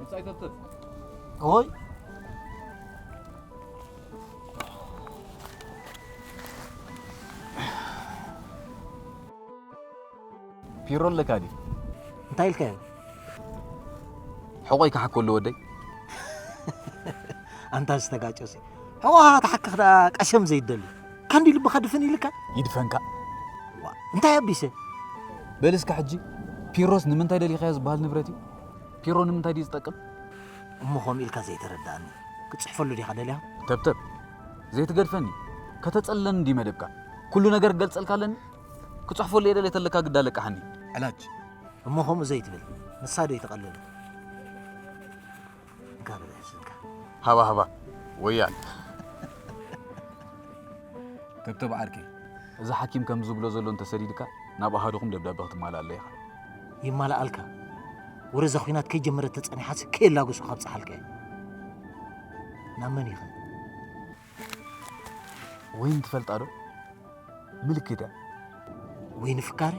ምሳይ ተብተብ። ኦይ። ፒሮ ኣለካ ድዩ? እንታይ ኢልካዮ? ሕቖይ ክሓኮ ኣሎ ወደይ። ኣንታ ዝተጋጨሲ። ሕቖኻ ክትሓክኽ ደኣ ቀሸም ዘይደሊ። ካንዲ ልብኻ ድፍን ኢልካ? ይድፈንካ። ዋ፣ እንታይ ኣቢሰ? በል እስከ ሕጂ፣ ፒሮስ ንምንታይ ደሊኻዮ ዝበሃል ንብረት እዩ? ፒሮ ንምንታይ ድዩ ዝጠቅም? እሞ ከምኡ ኢልካ ዘይተረዳእኒ። ክትጽሕፈሉ ዲኻ ደሊኻ? ተብተብ፣ ዘይትገድፈኒ። ከተጸልለኒ እንዲ መደብካ። ኩሉ ነገር ክገልጸልካ ኣለኒ። ክጽሕፈሉ እየ ደልየ ተለካ ግዳ ለቅሓኒ። ዕላጅ። እሞ ከምኡ ዘይትብል። ንሳ ዶ ይትቐልል? እንካ በል ሕዝንካ። ሃባ ሃባ። ወያል። ተብተብ ዓርከይ፣ እዚ ሓኪም ከም ዝብሎ ዘሎ እንተሰዲድካ፣ ናብ ኣሃዱኹም ደብዳበ ክትማልኣለ ኢኻ። ይማልኣልካ። ወረ እዛ ኲናት ከይጀመረት ተጸኒሓሲ ከየላገሱ ካብጽሓልካ እየ። ናብ መን ይኽን? ወይን ትፈልጣ ዶ? ምልክት እያ። ወይኒ ፍካሬ?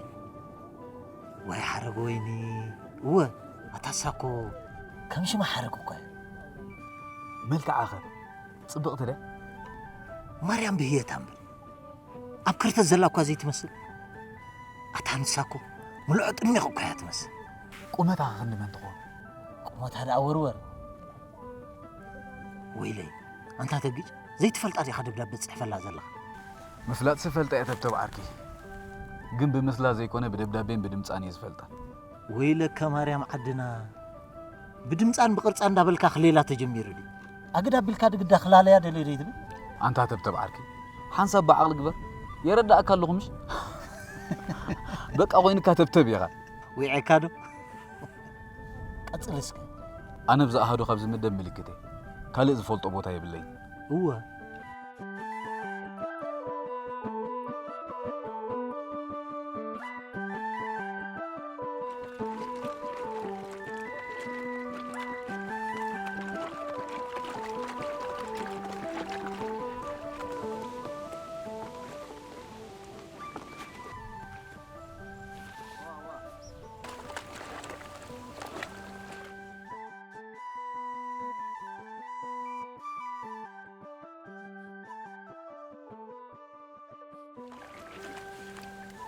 ዋይ ሓረግ ወይኒ። እወ፣ ኣታ ሳኮ ከም ሽማ ሓረግ እኮ እያ። መልክዓኸ ጽብቕቲ ድያ? ማርያም ብህየታ እምበር። ኣብ ከርተት ዘላ እኳ ዘይትመስል። ኣታ ንሳ እኮ ምልዖ ጥሚቕ እኳ እያ ትመስል። ቁመታ ክንዲ መን ትኸውን? ቁመታ ደኣ ወርወር። ወይለይ፣ ኣንታ ተጊጭ፣ ዘይትፈልጣ ዲኻ ደብዳበ ትጽሕፈላ ዘለኻ? ምፍላጥሲ ፈልጣ እየ ተብተብ ዓርኪ። ግን ብምስላ ዘይኮነ ብደብዳቤን ብድምጻን እየ ዝፈልጣ። ወይለከ ማርያም ዓድና፣ ብድምጻን ብቕርጻ እንዳበልካ ክሌላ ተጀሚሩ ድዩ? ኣግዳ ኣቢልካ ድግዳ ክላለያ ደልየ ዶ ይትብል? ኣንታ ተብተብ ዓርኪ፣ ሓንሳብ ብዓቕሊ ግበር። የረዳእካ ኣለኹ ምሽ? በቃ ኮይንካ ተብተብ ኢኻ። ዊዔካ ዶ? ቀጽል እስከ። ኣነ ብዛ ኣሃዱ ካብ ዝምደብ ምልክት እየ። ካልእ ዝፈልጦ ቦታ የብለይን። እወ።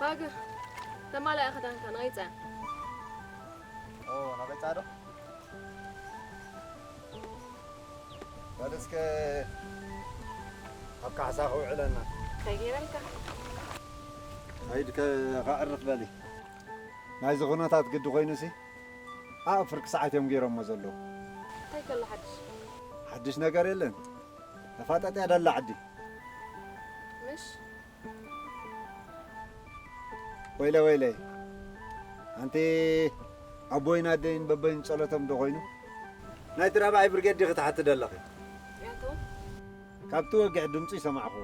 ባግር፣ ተማላኢ ክዳንካ ንቐይጻ። ኦ፣ ንቐይጻ ዶ? በል እስከ ኣብ ካሕሳ ክውዕለና። እንታይ ገይረልካ? ኣይድ ከ-፣ ከዕርፍ በሊ። ናይዚ ኩነታት ግዲ ኮይኑሲ፣ ኣብ ፍርቂ ሰዓት እዮም ገይሮሞ ዘለዉ። እንታይ ከሎ ሓድሽ? ሓድሽ ነገር የለን። ተፋጠጥ እያ ደላ ዓዲ። ምሽ? ወይለ ወይለ። ኣንቲ ኣቦይን ኣደይን በበይን ጸሎቶም ዶ ኮይኑ? ናይቲ ራብዓይ ብርጌድ ዲኺ ትሓቲ ደለኺ? ያቶ? ካብቲ ወግሕ ድምፁ ይሰማዕኹ።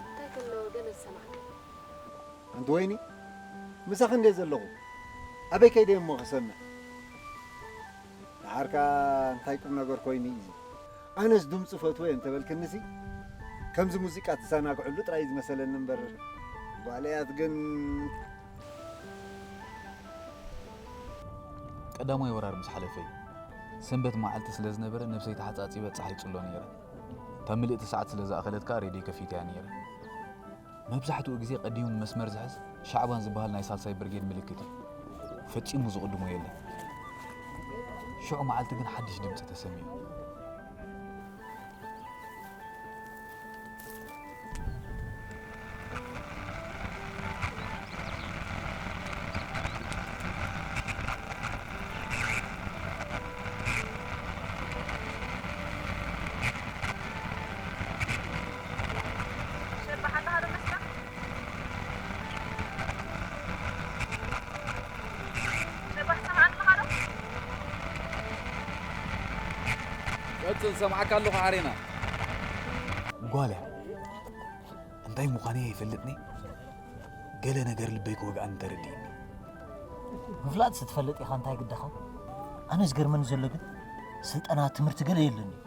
እንታይ ከሎ ገለ ዝሰማዕካ? ኣንቲ ወይኒ፣ ምሳኺ እንደ ዘለኹ፣ ኣበይ ከይደ እሞ ክሰምዕ? ደሓርካ እንታይ ቁም ነገር ኮይኑ እዩ እዚ? ኣነስ ድምፂ ፈትወ እንተበልክንሲ፣ ከምዚ ሙዚቃ ትዘናግዕሉ ጥራይ እዩ ዝመሰለኒ እምበር፣ ጓለያት ግን። ቀዳማይ ወራር ምስ ሓለፈ እዩ። ሰንበት መዓልቲ ስለ ዝነበረ፣ ነብሰይ ተሓጻጺበ ጸሓይ ጽሎ ነይረ። እታ ምልእቲ ሰዓት ስለ ዝኣኸለት ከኣ ሬድዮ ከፊተያ ነይረ። መብዛሕትኡ ግዜ ቀዲሙ መስመር ዝሕዝ ሻዕባን ዝበሃል ናይ ሳልሳይ ብርጌድ ምልክት እዩ። ፈጺሙ ዝቕድሞ የለን። ሽዑ መዓልቲ ግን ሓድሽ ድምጺ ተሰሚዑ። ቀጽል፣ ሰምዓካ ኣለኹ ሓሬና። ጓል እያ። እንታይ ምዃነይ ኣይፈልጥኒ። ገለ ነገር ልበይ ክወግኣኒ ተረዲእኒ። ምፍላጥሲ ትፈልጥ ኢኻ እንታይ ግደኻ? ኣነ ዝገርመኒ ዘሎ ግን ስልጠና ትምህርቲ ገለ የለን እዩ።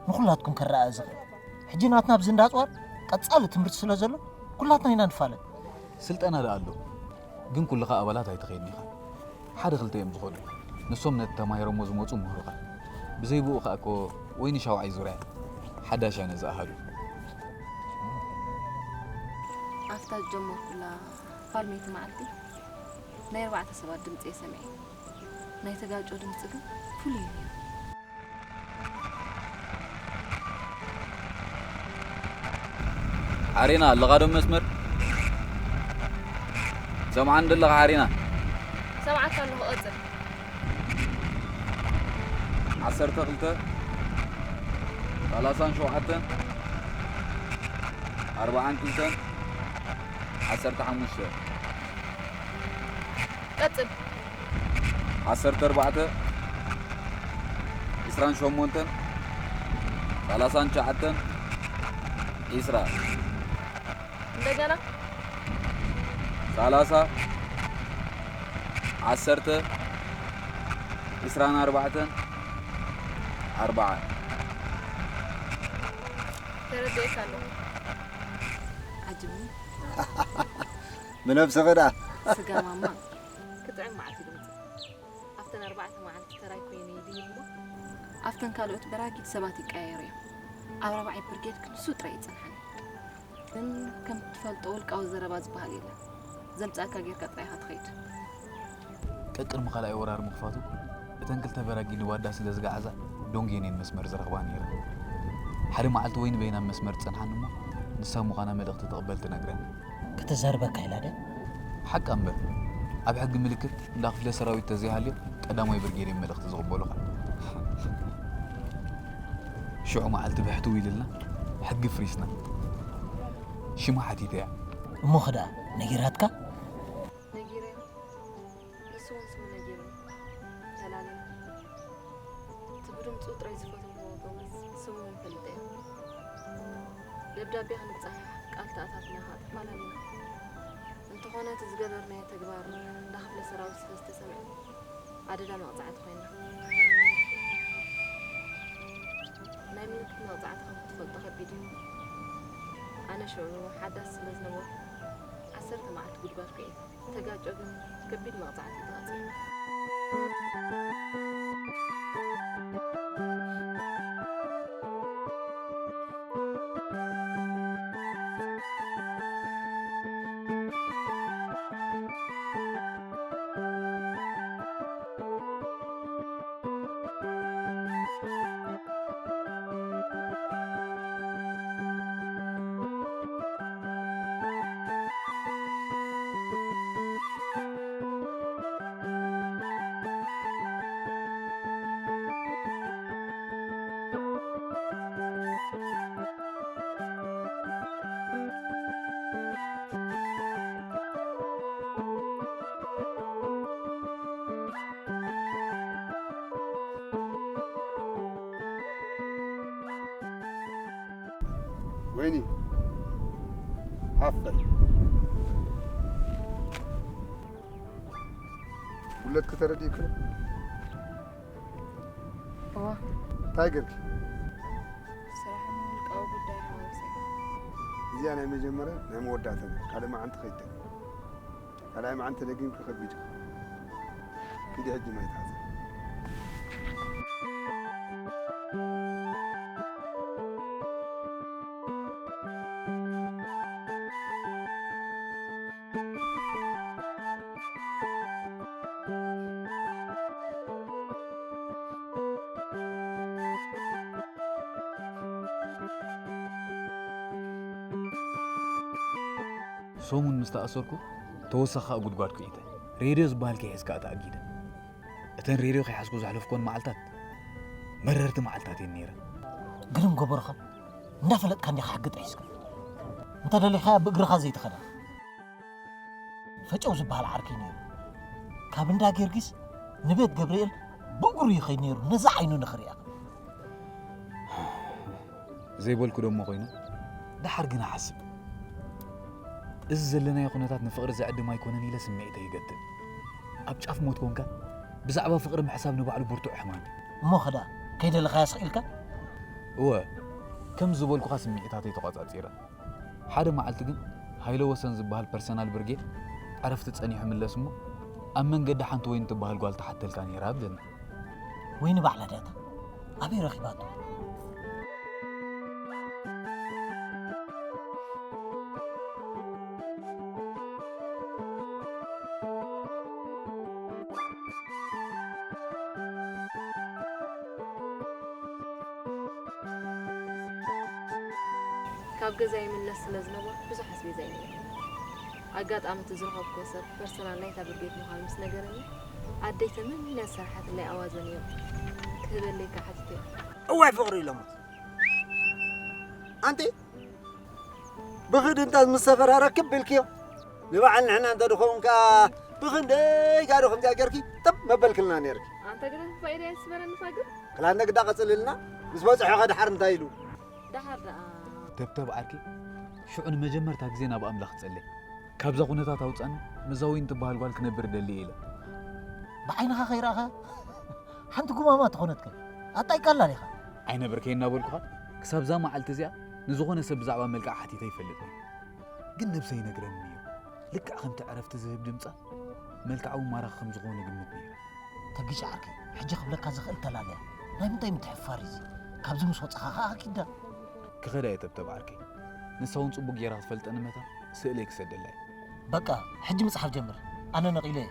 ንኹላትኩም ከረኣእ ዝኽእል። ሕጂ ናትና ኣብዚ እንዳ ኣጽዋር ቀጻሊ ትምህርቲ ስለ ዘሎ ኩላትና ኢና ንፋለጥ። ስልጠና ደኣ ኣሎ። ግን ኩልኻ ኣባላት ኣይትኸይድን ኢኻ። ሓደ ክልተ እዮም ዝኾኑ። ንሶም ነቲ ተማሂሮሞ ዝመጹ ምሁር ቃል። ብዘይ ብኡ ከኣ እኮ ወይኒ ሻውዓይ ዙርያ ሓዳሽ እያ ነዚ ኣሃዱ። ኣብታ ዝጀመርኩላ ፋልመይቲ መዓልቲ ናይ ኣርባዕተ ሰባት ድምፂ እየ ሰሚዐ። ናይ ተጋጮ ድምፂ ግን ፍሉይ እዩ ነይሩ። ሓሬና ኣለኻ ዶ መስመር? ሰምዓኒ ዶ ኣለኻ ሓሬና? ሰምዓካ ኣለኹ፣ ቀፅል። ዓሰርተ ክልተ፣ ሰላሳን ሸውዓተን፣ ኣርባዓን ክልተን፣ ዓሰርተ ሓሙሽተ። ቀፅል። ዓሰርተ ኣርባዕተ፣ ዕስራን ሸሞንተን፣ ሰላሳን ትሽዓተን፣ ዕስራ። እንደገና። ሰላሳ፣ ዓሰርተ፣ ዕስራን ኣርባዕተን፣ ኣርብዓ። ተረዲኤካ ኣለኹ። ዓጅብኒ። ብነብስኺ ደኣ። ስጋ ማማ ክጥዕም መዓልቲ ድምፂ። ኣብተን ኣርባዕተ መዓልቲ ተራይ ኮይነ ይድይብ እሞ ኣብተን ካልኦት በራጊድ ሰባት ይቀያየሩ እዮም። ኣብ ራብዓይ ብርጌድ ክንሱ ጥራይ ይጸንሓኒ። ግን ከም ትፈልጦ ውልቃዊ ዘረባ ዝበሃል የለን። ዘምጻእካ ጌርካ ጥራይ ኢኻ ትኸይድ። ቀቅድሚ ካልኣይ ወራር ምኽፋቱ እተን ክልተ በራጊድ ንባዳ ስለ ዝገዓዛ ዶንጌን እየን መስመር ዝረኽባ ነይረን። ሓደ መዓልቲ ወይ ንበይና መስመር ትጸንሓኒ እሞ ንሳ ምዃና መልእኽቲ ትቕበል ትነግረኒ። ከተዛርበካ ኢላ ድያ? ሓቃ እምበር ኣብ ሕጊ ምልክት እንዳ ክፍለ ሰራዊት ተዘይሃልዮም ቀዳማይ ብርጌድ እዮም መልእኽቲ ዝቕበሉኻ። ሽዑ መዓልቲ ብሕትው ኢልልና ሕጊ ፍሪስና። ሽማ ሓቲተያ። እሞ ኸ ደኣ ነጊራትካ? ነጊረያ። ንሱ እውን ስሙ ነጊሩኒ። ተላሊና። እቲ ብድምፁ ጥራይ ዝፈተዎ ጎበዝ ስሙ እውን ፈሊጠዮ። ደብዳቤ ክንጻሓሕ ቃል ተኣታትና ኸኣ ተፋላሊና። እንተኾነ እቲ ዝገበርናዮ ተግባር እንዳ ክፍለ ሰራዊት ስለ ዝተሰምዐ ኣደዳ መቕጻዕቲ ኮይና። ናይ ምልክት መቕጻዕቲ ከም እትፈልጦ ከቢድ እዩ። ኣነ ሽዑ ሓዳስ ስለ ዝነበርኩ ዓሰርተ መዓልቲ ጉድጓድ ኮይነ። ተጋጮ ግን ከቢድ መቕጻዕቲ እዩ ተቐጺዑ። ወይኒ ሓፍ በል። ጉለትኪ ተረዲእኪ? እዋ። እንታይ ገርኪ? ስራሕን ውልቃዊ ጉዳይ ሓዊሰ። እዚኣ ናይ መጀመርያ ናይ መወዳእታ ካልእ መዓልቲ ከይደ። ካልኣይ መዓልቲ ደጊም ክኸቢድ እዩ። ኪዲ ሕጂ ማይ ትሓዚ። ሰሙን ምስ ተኣሰርኩ ተወሳኺ ከዓ ጉድጓድ ኩዒተ። ሬድዮ ዝበሃል ከይሕዝ ከዓ ተኣጊደ። እተን ሬድዮ ከይሓዝኩ ዘሕለፍኮን መዓልታት መረርቲ መዓልታት እየን ነይረን። ግርም ገበርኻ እንዳፈለጥካ እንዲኻ ሕጊ ጥሒስካ። እንተ ደሊኻያ ብእግርኻ ዘይትኸዳ። ፈጨው ዝበሃል ዓርከይ ነይሩ። ካብ እንዳ ጊዮርጊስ ንቤት ገብርኤል ብእግሩ ይኸይድ ነይሩ ነዛ ዓይኑ ንኽሪኣ። ዘይበልኩ ዶ እሞ ኮይነ? ደሓር ግን እሓስብ። እዚ ዘለናዮ ኩነታት ንፍቕሪ ዝዕድም ኣይኮነን ኢለ ስምዒተይ ይገትእ። ኣብ ጫፍ ሞት ኮንካ ብዛዕባ ፍቕሪ ምሕሳብ ንባዕሉ ብርቱዕ ሕማም እዩ። እሞ ኸ ደኣ ከይደለኻያ ስቕ ኢልካ? እወ፣ ከም ዝበልኩኻ ስምዒታተይ ተቖጻጺረ። ሓደ መዓልቲ ግን ሃይለ ወሰን ዝበሃል ፐርሰናል ብርጌድ ዕረፍቲ ጸኒሑ ምለስ እሞ ኣብ መንገዲ ሓንቲ ወይኒ ትበሃል ጓል ትሓተልካ ነይራ ኣብለኒ። ወይኒ ባዕላ ዳታ ኣበይ ረኺባቶ? ካብ ገዛ ይምለስ ስለ ዝነበርኩ ብዙሕ ኣስቤዛ እዩ ነይሩ። ኣጋጣሚ እቲ ዝረኸብኩዎ ሰብ ፐርሰናል ናይታ ብርጌድ ምዃኑ ምስ ነገረኒ፣ ኣደይ ተመንያ ዝሰርሓትለይ ኣዋዘ ነይሩ ክህበለይ ከዓ ሓቲተዮ። እዋይ ፍቕሪ ኢሎሞ። ኣንቲ ብኽድ እንተ ምስ ሰፈራ ረክብ ብልክዮ። ንበዓል ንሕና እንተ ድኸውን ከኣ ብኽንደይ ጋዶ ከምዚኣ ጌርኪ ጥብ መበልክልና ነይርኪ። ኣንተ ግዳ ፋይዳ የስበረኒ ፋግር። ክላነ ግዳ ቀጽልልና ምስ በጽሖ ኸ ድሓር እንታይ ኢሉ? ደሓር ደኣ። ተብተብ ዓርኪ፣ ሽዑ ንመጀመርታ ግዜ ናብ ኣምላኽ ጸለይ። ካብዛ ኩነታት ኣውጻኒ፣ ምስዛ ወይኒ ትበሃል ጓል ክነብር እደሊ እየ ኢለ። ብዓይንኻ ከይረኣኻ ሓንቲ ጉማማ ተኾነትካ ኣጣይቃላ ዲኻ? ኣይነብርከይ እናበልኩኻ፣ ክሳብ እዛ መዓልቲ እዚኣ ንዝኾነ ሰብ ብዛዕባ መልክዓ ሓቲተ ኣይፈልጥን። ግን ነብሰይ ይነግረኒ እዩ። ልክዕ ከምቲ ዕረፍቲ ዝህብ ድምጻ፣ መልክዓ እውን ማራኺ ከም ዝኾነ ግምት ነይሩ። ተጊሽ ዓርከይ፣ ሕጂ ክብለካ ዝኽእል ተላለያ። ናይ ምንታይ ምትሕፍፋር እዩ እዚ? ካብዚ ምስ ወጻኻ ኸኣ ኪዳ። ክኸዳ እየ ተብተብ ዓርከይ። ንሳ እውን ጽቡቕ ጌራ ክትፈልጠኒ መታን ስእለይ ክሰደላ እየ። በቃ፣ ሕጂ ምጽሓፍ ጀምር። ኣነ ነቒለ እየ።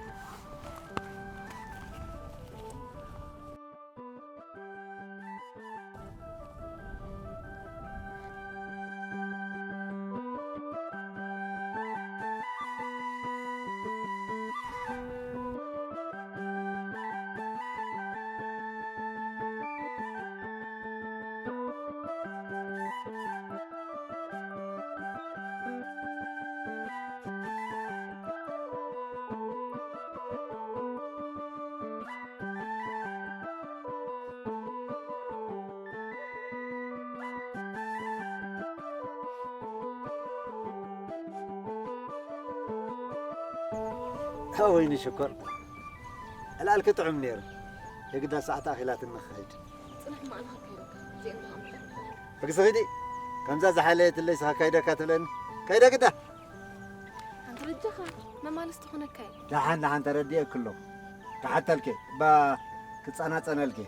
ወይኒ ሽኮር፣ ዕላልኪ ጥዑም ነይሩ። የግዳ ሰዓት ኣኺላትኒ ክኸይድ። ጽናሕ ማዕልኻ ከይድካ፣ እዚኦም ብሃምታ። ሕግሲ ኺዲ፣ ከምዛ ዝሓለየትለይ ስኻ ካይደካ ትብለኒ። ካይደ ግዳ። ኣንተ በጃኻ፣ መማለስ ትኾነካ እዩ። ደሓን፣ ደሓን ተረዲኤ ክሎ። ክሓተልኪ፣ ባ ክጸናጸነልኪ።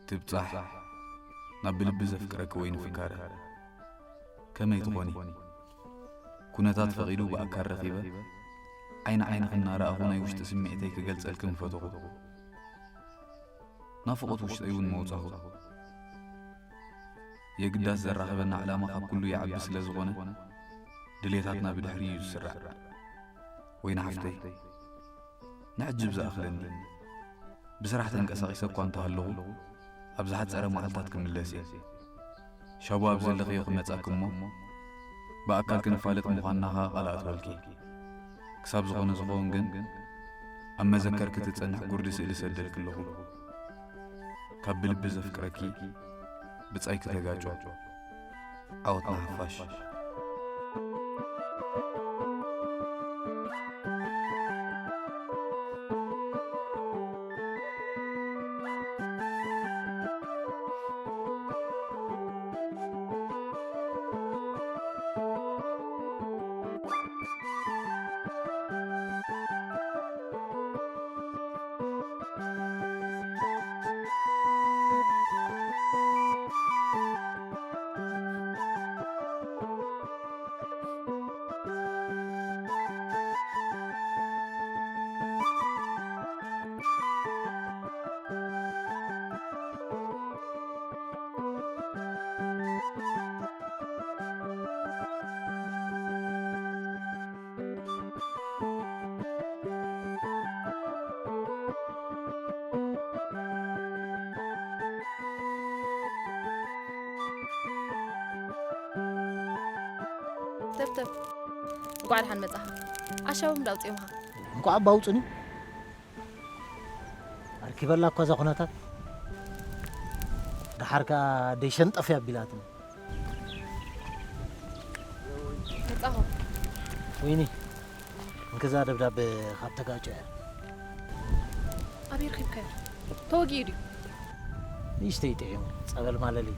ትብጻሕ ናብ ብልቢ ዘፍቅረኪ ወይኒ ፍካረ። ከመይ ትኾኒ? ኩነታት ፈቒዱ ብኣካል ረኺበ፣ ዓይኒ ዓይንኺ እናረኣኹ ናይ ውሽጢ ስምዒተይ ክገልጸልኪ ምፈተኹ። ናፍቖት ውሽጠይ እውን መውጻኹ። የግዳስ ዘራኽበና ዕላማ ካብ ኩሉ ይዓቢ ስለ ዝኾነ፣ ድሌታትና ብድሕሪ እዩ ዝስራዕ። ወይኒ ሓፍተይ፣ ንዕጅብ ዝኣኽለኒ፣ ብስራሕ ተንቀሳቒሰ እኳ እንተሃለኹ፣ ኣብ ዝሓጸረ መዓልታት ክምለስ እየ። ሻቡ ኣብ ዘለኽዮ ክመጻኪ እሞ፣ ብኣካል ክንፋለጥ ምዃንና ኸኣ ቃል ኣእትወልኪ። ክሳብ ዝኾነ ዝኸውን ግን፣ ኣብ መዘከርኪ ትጸንሕ ጉርዲ ስእሊ ሰደልኪ ኣለኹ። ካብ ብልቢ ዘፍቅረኪ፣ ብጻይኪ ተጋጮ። ዓወት ንሓፋሽ። ተብተብ፣ እንኳዕ ደሓን መጻኻ። ኣሻቦም ዳውጽዮምኻ። እንኳዕ ኣባ ኣውጹኒ። ኣርኪበላ እኳ እዛ ኩነታት። ደሓር ከኣ ደይ ሸንጠፍ ኣቢላትኒ። መጻኹ። ወይኒ፣ እንክዛ ደብዳበ ካብ ተጋጨ። ኣበይ ረኺብካዮ? ተወጊኡ ድዩ? ንእሽተይ ጥዒሙ፣ ጸበል ማለሊ።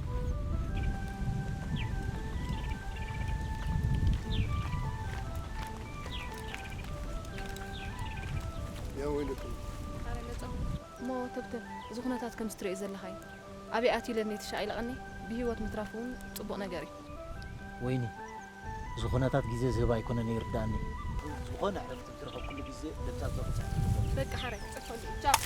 ያ ወይለኩም። ኣረ መጻኹ። እሞ ተብተብ፣ እዚ ኩነታት ከም ዝትርእዮ ዘለኻዮ፣ ኣበይ ኣትዩ ኢለ እኔ ተሻቒለቐኒ፣ ብህይወት ምትራፉ እውን ጽቡቕ ነገር እዩ። ወይኒ፣ እዚ ኩነታት ግዜ ዝህብ ኣይኮነን፣ ይርዳእኒ። ዝኾነ ዕረፍቲ ብትረኸብኩሉ ግዜ ደብዳብ ዘቕጽዕ። በቃ ሓራይ፣ ጽፈሉ። ቻው።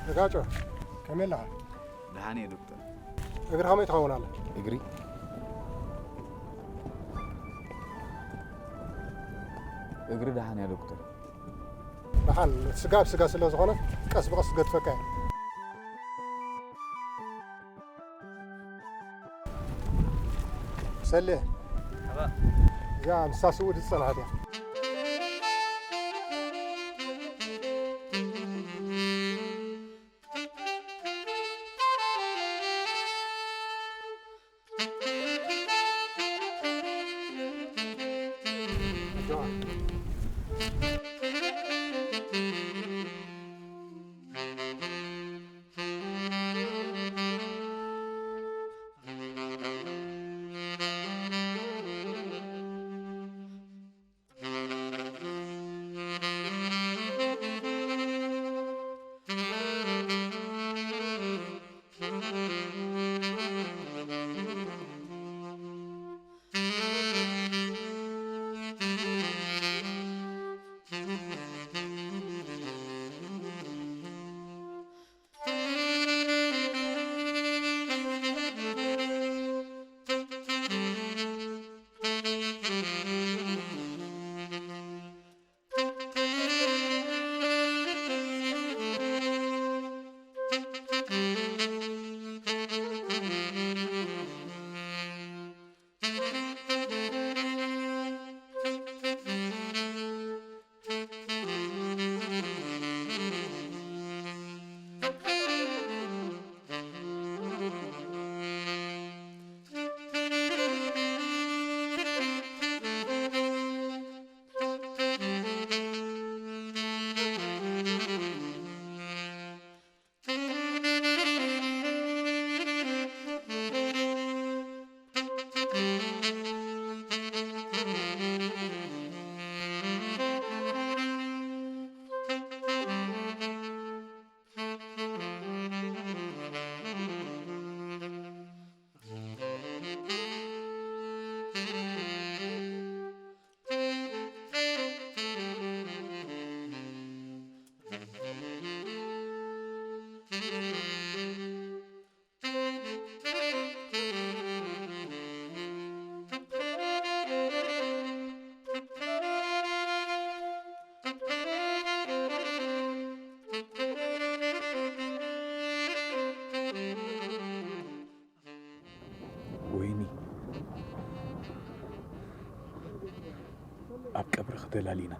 ተጋጮ፣ ከመይ ኣለኻ? ደሓን እየ ዶክተር። እግሪ ከመይ ትኸውን ኣሎ? እግሪ? እግሪ ደሓን እያ ዶክተር። ደሓን፣ ስጋ ብስጋ ስለ ዝኾነ ቀስ ብቐስ ትገድፈካ እያ። ሰሌ። ኣባ። እዚኣ ምስታ ስውእ ዝጸንሐት እያ። መብርኺ ተላሊና።